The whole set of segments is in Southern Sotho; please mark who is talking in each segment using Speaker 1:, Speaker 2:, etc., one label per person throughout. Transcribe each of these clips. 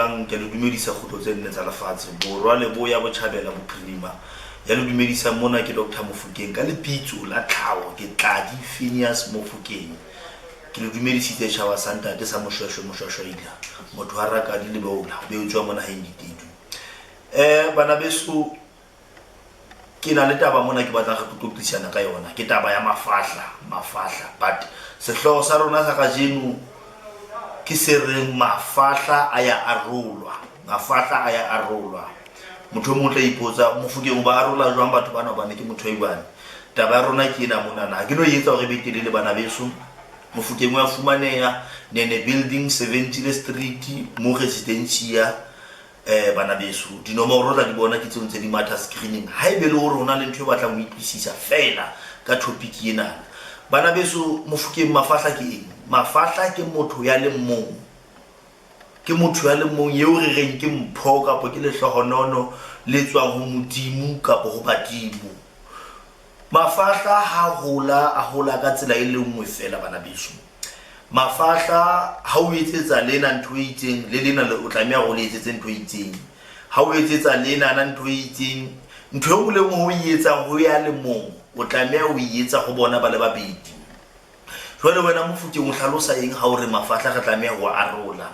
Speaker 1: Dumelang, ke le dumedisa kgutlo tse nne tsa lefatshe, borwa, leboya, botjhabela, bophirima. Ya le dumedisang mona ke Doctor Mofokeng ka lebitso la tlhaho ke Tladi Phineas Mofokeng. Ke le dumedisitse tjhaba sa ntate sa Moshweshwe Moshwashwaila, motho wa Rakadi le Beola, o be o tswa mo naheng ditedu. Bana beso Ke na le taba mona ke batlang re tlo qoqisana ka yona. Ke taba ya mafahla, mafahla. But sehlooho sa rona sa kajeno ke se reng mafahla a ya arolwa. Mafahla a ya arolwa. Motho o mong o tla ipotsa, Mofokeng o ba arola jwang batho bana hobane ke motho a i-one. Taba ya rona ke ena monana. Ha ke no e etsa hore e be telele bana beso. Mofokeng wa fumaneha Nene Building, Seventile Street, mo Residencia. Eh bana beso, dinomoro tla di bona ke tseo ntse di matha screening. Haebe le hore hona le ntho e batlang ho utlwisisa feela ka topic enana. Bana beso, Mofokeng mafahla ke eng? Mafahla ke motho ya le mong. Ke motho ya le mong eo re reng ke mpho kapa ke lehlohonono le tswang ho Modimo kapa ho badimo. Mafahla ha hola a hola ka tsela e le nngwe feela bana beso. Mafahla ha o etsetsa lena ntho e itseng le lena o tlameha hore o le etsetse ntho e itseng. Ha o etsetsa lenana ntho e itseng, ntho e nngwe le nngwe o e etsang ho ya le mong o tlameha ho e etsa ho bona ba le babedi. Jwale wena Mofokeng o hlalosa eng ha o re mafahla re tlameha ho arola?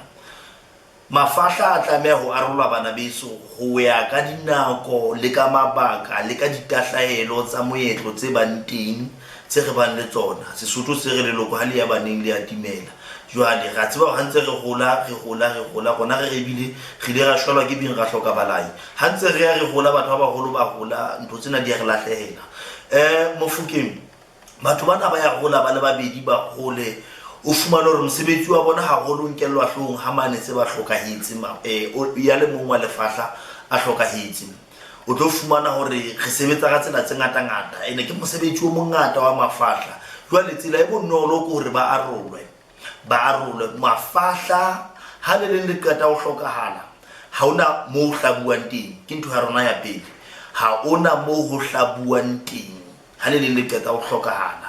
Speaker 1: Mafahla a tlameha ho arolwa bana beso ho ya ka dinako le ka mabaka le ka ditahlahelo tsa moetlo tse bang teng tse re bang le tsona. Sesotho se re leloko ha le ya baneng le a timela. Jwale ra tseba hore ha ntse re hola, re hola, re hola, rona re re ebile re ile ra shwelwa ke beng ra hloka balai. Ha ntse re ya re hola batho ba baholo ba hola, ntho tsena di a re lahlehela. Mofokeng. Batho bana ba ya hola ba le babedi ba hole, o fumane hore mosebetsi wa bona haholo o nkellwa hloohong ha mane tse ba hlokahetse, ya le mong wa lefahla a hlokahetse. O tlo fumana hore re sebetsa ka tsela tse ngata-ngata, ene ke mosebetsi o mongata wa mafahla. Jwale tsela e bonolo ke hore ba arolwe, ba arolwe. Mafahla ha le leng le qeta ho hlokahala, ha hona moo ho hlabuwang teng, ke ntho ya rona ya pele. Ha hona moo ho hlabuwang teng. Ha le leng le qeta ho hlokahala.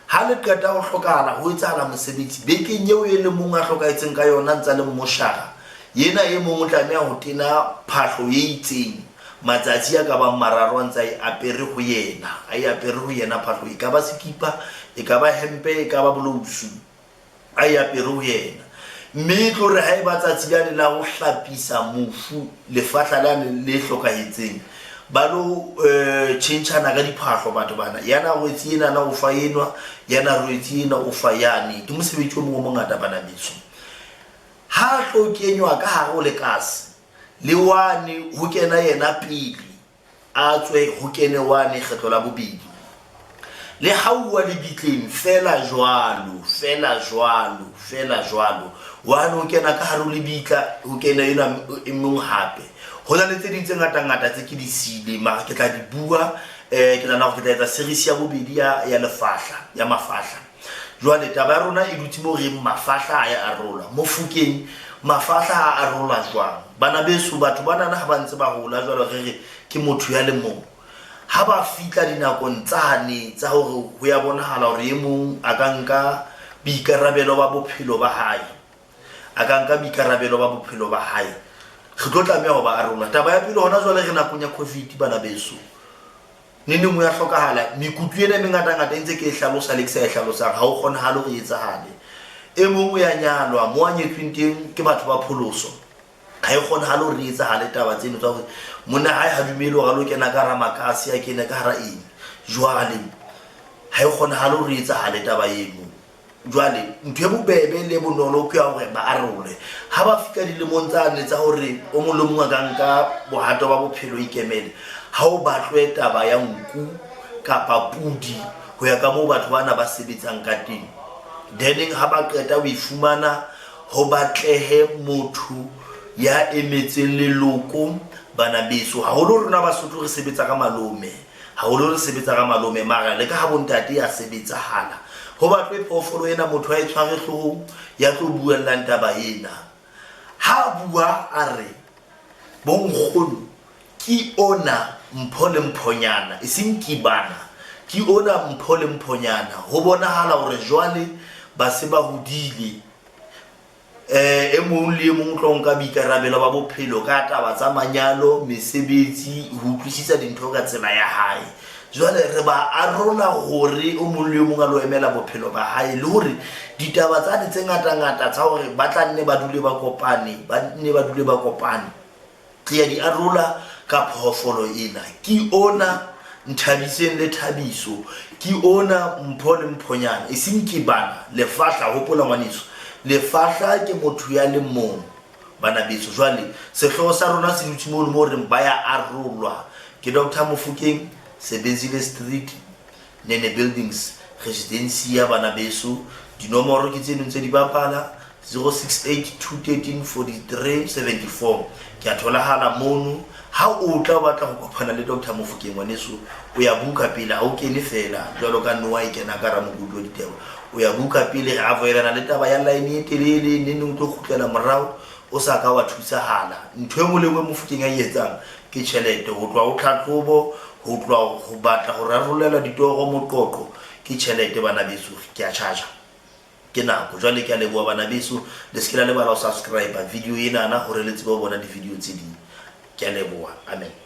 Speaker 1: Ha le qeta ho hlokahala, ho etsahala mosebetsi. Bekeng eo e le mong a hlokahetseng ka yona ntsa le mmoshara, yena e mong o tlameha ho tena phahlo e itseng matsatsi a ka bang mararo a ntse a e apere ho yena. A e apere ho yena phahlo, e ka ba sekipa, e ka ba hempe, e ka ba bolousu. a e apere ho yena. Mme e tlo re ha eba tsatsi lane la ho hlapisa mofu lefahla lane le hlokahetseng, ba lo tjhentjhana ka diphahlo batho bana. Ya na rwetse enana o fa enwa, ya na rwetse ena o fa yane. Ke mosebetsi o mong o mongata bana beso. Ha a tlo kenywa ka hare ho lekase, le wane ho kena yena pele. A tswe ho kene wane kgetlo la bobedi. Le hauwa lebitleng feela jwalo, feela jwalo, feela jwalo. Wane o kena ka hare ho lebitla, ho kene enwa e mong hape. Ho na le tse ding tse ngata-ngata tse ke di siileng, mara ke tla di bua, ke nahana hore ke tla etsa series ya bobedi ya, ya lefahla, ya mafahla. Jwale taba ya rona e dutse moo reng mafahla a ya arola. Mofokeng mafahla a arola jwang? Bana beso batho banana ha ba ntse ba hola jwalo re re ke motho ya le mong. Ha ba fihla dinakong tsane tsa hore ho ya bonahala hore e mong a ka nka boikarabelo ba bophelo ba hae, a ka nka boikarabelo ba bophelo ba hae, re tlo tlameha ho ba arola. Taba ya pele hona jwale re nakong ya Covid bana beso. Neneng ho ya hlokahala mekutu ena e mengatangata e ntse ke e hlalosa le ke sa e hlalosang, ha ho kgonahale hore e etsahale. E mong o ya nyalwa, mo a nyetsweng teng ke batho ba pholoso. Ha e kgonahale hore e etsahale taba tseno tsa hore monna hae ha dumele hore a lo kena ka hara makase, a kene ka hara eng. Jwale ha e kgonahale hore e etsahale taba eno. Jwale ntho e bobebe le e bonolo ke ya hore ba arolwe. Ha ba fihla dilemong tsane tsa hore o mong le mong a ka nka bohato ba bophelo ikemele, ha o batlwe taba ya nku kapa pudi ho ya ka moo batho bana ba sebetsang ka teng. Then ha ba qeta ho e fumana, ho batlehe motho ya emetseng leloko bana beso. Haholo rona Basotho re sebetsa ka malome. Haholo re sebetsa ka malome mara le ka ha bontate ya sebetsahala. Ho batlwe phoofolo ena motho a e tshware hloohong ya tlo buellang taba ena. Ha a bua a re bonkgono ke ona mpho le mphonyana eseng ke bana ke ona mpho le mphonyana. Ho bonahala hore jwale ba se ba hodile. E mong le e mong o tlo nka boikarabelo ba bophelo ka taba tsa manyalo, mesebetsi, ho utlwisisa dintho ka tsela ya hae. Jwale re ba arola hore o mong le o mong a lo emela bophelo ba hae, le hore ditaba tsane tse ngata-ngata tsa hore ba tla nne ba dule ba kopane, ba nne ba dule ba kopane, Re ya di arola ka phoofolo ena. Ke ona Nthabiseng le Thabiso. Ke ona Mpho le Mphonyana. Eseng ke bana. Lefahla, hopola ngwaneso. Lefahla ke motho ya le mong, bana beso. Jwale, sehlooho sa rona se dutse mono moo reng ba ya arolwa. Ke Doctor Mofokeng, Sebenzile Street, Nene Buildings, residency ya bana beso. Dinomoro ke tseno ntse di bapala, 068 213 43 74. Ke a tholahala mono. Ha o tla o batla ho kopana le Doctor Mofokeng ngwaneso, o ya buka pele, ha o kene feela jwalo ka Noah e kena ka ramokoti wa ditaba. O ya buka pele, re avoidana le taba ya line e telele, neng neng o tlo kgutlela morao o sa ka wa thusahala. Ntho e nngwe le nngwe Mofokeng a e etsang ke tjhelete, ho tloha ho tlhahlobo, ho tloha ho batla ho rarollela ditoro moqoqo, ke tjhelete bana beso, ke a charger. Ke nako jwale, ke a leboha bana beso, le se ke la lebala ho subscribe video enana hore le tsebe ho bona di-video tse ding. Ke a leboha, amen.